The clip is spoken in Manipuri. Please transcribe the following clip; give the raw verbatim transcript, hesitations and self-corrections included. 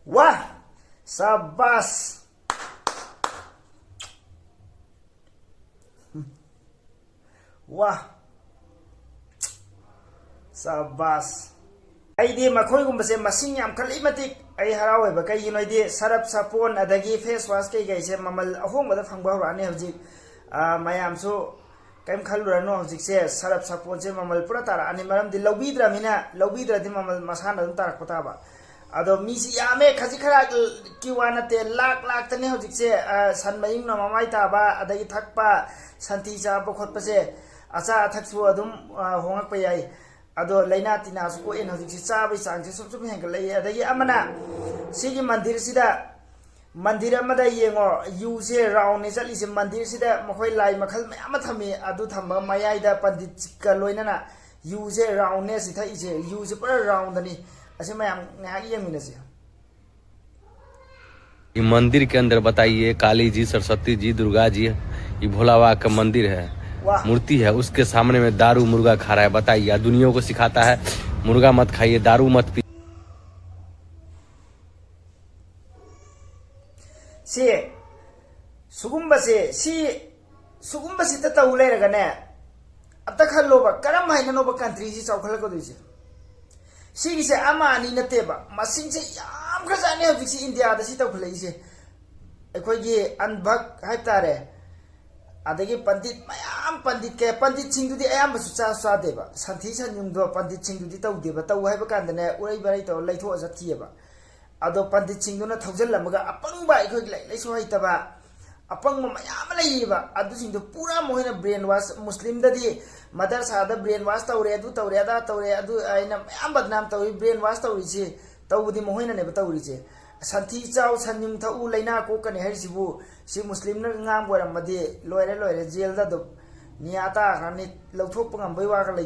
ꯋꯥ! ꯁꯥꯕꯥꯁ! ꯋꯥ! ꯁꯥꯕꯥꯁ! ꯑꯩꯗꯤ ꯃꯈꯣꯏꯒꯨꯝꯕꯁꯦ ꯃꯁꯤꯡ ꯌꯥꯝꯈꯠꯂꯛꯏ ꯃꯇꯤꯛ ꯑꯩ ꯍꯔꯥꯎꯋꯦꯕ꯫ ꯀꯩꯒꯤꯅꯣ ꯍꯥꯏꯗꯤ ꯁꯔꯞ ꯁꯥꯄꯣꯟ ꯑꯗꯒꯤ ꯐꯦꯁ ꯋꯥꯁ ꯀꯩꯀꯩꯁꯦ ꯃꯃꯜ ꯑꯍꯣꯡꯕꯗ ꯐꯪꯕ ꯍꯧꯔꯛꯑꯅꯤ ꯍꯧꯖꯤꯛ꯫ ꯑꯥ, ꯃꯌꯥꯝꯁꯨ ꯀꯩꯝ ꯈꯜꯂꯨꯔꯅꯨ꯫ ꯍꯧꯖꯤꯛꯁꯦ ꯁꯔꯞ ꯁꯥꯄꯣꯟꯁꯦ ꯃꯃꯜ ꯄꯨꯔꯥ ꯇꯥꯔꯛꯑꯅꯤ, ꯃꯔꯝꯗꯤ ꯂꯧꯕꯤꯗ꯭ꯔꯃꯤꯅ, ꯂꯧꯕꯤꯗ꯭ꯔꯗꯤ ꯃꯃꯜ ꯃꯁꯥꯅ ꯑꯗꯨꯝ ꯇꯥꯔꯛꯄ ꯇꯥꯕ꯫ ꯑꯗꯣ ꯃꯤꯁꯤ ꯌꯥꯝꯃꯦ, ꯈꯖꯤꯛ ꯈꯔꯥꯛꯀꯤ ꯋꯥ ꯅꯠꯇꯦ, ꯂꯥꯛ ꯂꯥꯛꯇꯅꯤ ꯍꯧꯖꯤꯛꯁꯦ꯫ ꯑ, ꯁꯟ ꯃꯌꯨꯡꯅ ꯃꯃꯥꯏ ꯇꯥꯕ, ꯑꯗꯒꯤ ꯊꯛꯄ, ꯁꯟꯊꯤ ꯆꯥꯕ ꯈꯣꯠꯄꯁꯦ, ꯑꯆꯥ ꯑꯊꯛꯁꯨ ꯑꯗꯨꯝ, ꯑ, ꯍꯣꯡꯉꯛꯄ ꯌꯥꯏ꯫ ꯑꯗꯣ ꯂꯥꯏꯅꯥ ꯇꯤꯟꯅꯥꯁꯨ ꯀꯣꯛꯑꯦꯅ ꯍꯧꯖꯤꯛꯁꯤ ꯆꯥꯕꯒꯤ ꯆꯥꯡꯁꯦ ꯁꯨꯝ ꯁꯨꯝ ꯍꯦꯟꯒꯠꯂꯛꯏ꯫ ꯑꯗꯒꯤ ꯑꯃꯅ ꯁꯤꯒꯤ ꯃꯟꯗꯤꯔꯁꯤꯗ, ꯃꯟꯗꯤꯔ ꯑꯃꯗ ꯌꯦꯡꯉꯣ, ꯌꯨꯁꯦ ꯔꯥꯎꯟꯅꯦ ꯆꯠꯂꯤꯁꯦ꯫ ꯃꯟꯗꯤꯔꯁꯤꯗ ꯃꯈꯣꯏ ꯂꯥꯏ ꯃꯈꯜ ꯃꯌꯥꯝ ꯑꯃ ꯊꯝꯃꯤ, ꯑꯗꯨ ꯊꯝꯕ ꯃꯌꯥꯏꯗ ꯄꯟꯗꯤꯠꯀ ꯂꯣꯏꯅꯅ ꯌꯨꯁꯦ ꯔꯥꯎꯟꯅꯦ ꯁꯤ ꯊꯛꯏꯁꯦ, ꯌꯨꯁꯦ ꯄꯨꯔꯥ ꯔꯥꯎꯟꯗꯅꯤ꯫ ꯑꯁꯤ ꯃꯌꯥꯝ ꯉꯥꯏꯍꯥꯛ ꯌꯦꯡꯃꯤꯟꯅꯁꯤ꯫ ये मंदिर के अंदर बताइए, काली जी, सरस्वती जी, दुर्गा जी, ये भोला बाबा का मंदिर है, वाह। मूर्ति है, उसके सामने में दारू मुर्गा खा रहा है। बताइए, या दुनिया को सिखाता है, मुर्गा मत खाइए, दारू मत पी ꯁꯤ ꯁꯤꯒꯨꯝꯕꯁꯦ ꯁꯤ ꯁꯤꯒꯨꯝꯕꯁꯤꯗ ꯇꯧ ꯂꯩꯔꯒꯅꯦ, ꯑꯝꯇ ꯈꯜꯂꯣꯕ, ꯀꯔꯝ ꯍꯥꯏꯅꯅꯣꯕ ꯀꯟꯇ꯭ꯔꯤꯁꯤ ꯆꯥꯎꯈꯠꯂꯛꯀꯗꯣꯏꯁꯦ? ꯁꯤꯒꯤꯁꯦ ꯑꯃ ꯑꯅꯤ ꯅꯠꯇꯦꯕ, ꯃꯁꯤꯡꯁꯦ ꯌꯥꯝꯈ꯭ꯔꯖꯥꯠꯅꯤ ꯍꯧꯖꯤꯛꯁꯤ ꯏꯟꯗꯤꯌꯥꯗ ꯁꯤ ꯇꯧꯈꯠꯂꯛꯏꯁꯦ꯫ ꯑꯩꯈꯣꯏꯒꯤ ꯑꯟꯚꯛ ꯍꯥꯏꯕ ꯇꯥꯔꯦ, ꯑꯗꯒꯤ ꯄꯟꯗꯤꯠ ꯃꯌꯥꯝ, ꯄꯟꯗꯤꯠ ꯀꯌꯥ, ꯄꯟꯗꯤꯠꯁꯤꯡꯗꯨꯗꯤ ꯑꯌꯥꯝꯕꯁꯨ ꯆꯥꯁꯨ ꯆꯥꯗꯦꯕ, ꯁꯟꯊꯤ ꯁꯟꯌꯨꯡꯗꯣ ꯄꯟꯗꯤꯠꯁꯤꯡꯗꯨꯗꯤ ꯇꯧꯗꯦꯕ꯫ ꯇꯧ ꯍꯥꯏꯕ ꯀꯥꯟꯗꯅꯦ, ꯎꯔꯩ ꯕꯔꯩ ꯇꯧꯔ ꯂꯩꯊꯣꯛꯑ ꯆꯠꯈꯤꯑꯕ꯫ ꯑꯗꯣ ꯄꯟꯗꯤꯠꯁꯤꯡꯗꯨꯅ ꯊꯧꯖꯤꯜꯂꯝꯃꯒ ꯑꯄꯪꯕ, ꯑꯩꯈꯣꯏꯒꯤ ꯂꯥꯏꯔꯤꯛ ꯂꯥꯏꯁꯨ ꯍꯩꯇꯕ ꯑꯄꯪꯕ ꯃꯌꯥꯝ ꯑꯃ ꯂꯩꯔꯤꯕ, ꯑꯗꯨꯁꯤꯡꯗꯨ ꯄꯨꯔꯥ ꯃꯈꯣꯏꯅ ꯕ꯭ꯔꯦꯟ ꯋꯥꯁ, ꯃꯨꯁꯂꯤꯝꯗꯗꯤ ꯃꯗꯔꯁꯥꯗ ꯕ꯭ꯔꯦꯟ ꯋꯥꯁ ꯇꯧꯔꯦ, ꯑꯗꯨ ꯇꯧꯔꯦ, ꯑꯗꯥ ꯇꯧꯔꯦ, ꯑꯗꯨ ꯑꯩꯅ ꯃꯌꯥꯝ ꯕꯗꯅꯥꯝ ꯇꯧꯔꯤ꯫ ꯕ꯭ꯔꯦꯟ ꯋꯥꯁ ꯇꯧꯔꯤꯁꯤ ꯇꯧꯕꯗꯤ ꯃꯈꯣꯏꯅꯅꯦꯕ ꯇꯧꯔꯤꯁꯦ꯫ ꯁꯟꯊꯤ ꯆꯥꯎ, ꯁꯟ ꯌꯨꯡ ꯊꯛꯎ, ꯂꯥꯏꯅꯥ ꯀꯣꯛꯀꯅꯤ ꯍꯥꯏꯔꯤꯁꯤꯕꯨ, ꯁꯤ ꯃꯨꯁꯂꯤꯝꯅ ꯉꯥꯡꯕ ꯑꯣꯏꯔꯝꯃꯗꯤ ꯂꯣꯏꯔꯦ, ꯂꯣꯏꯔꯦ, ꯖꯦꯜꯗ ꯑꯗꯨꯝ ꯅꯤꯌꯥ ꯇꯥꯈ꯭ꯔꯅꯤ, ꯂꯧꯊꯣꯛꯄ ꯉꯝꯕꯩ ꯋꯥꯒ ꯂꯩ꯫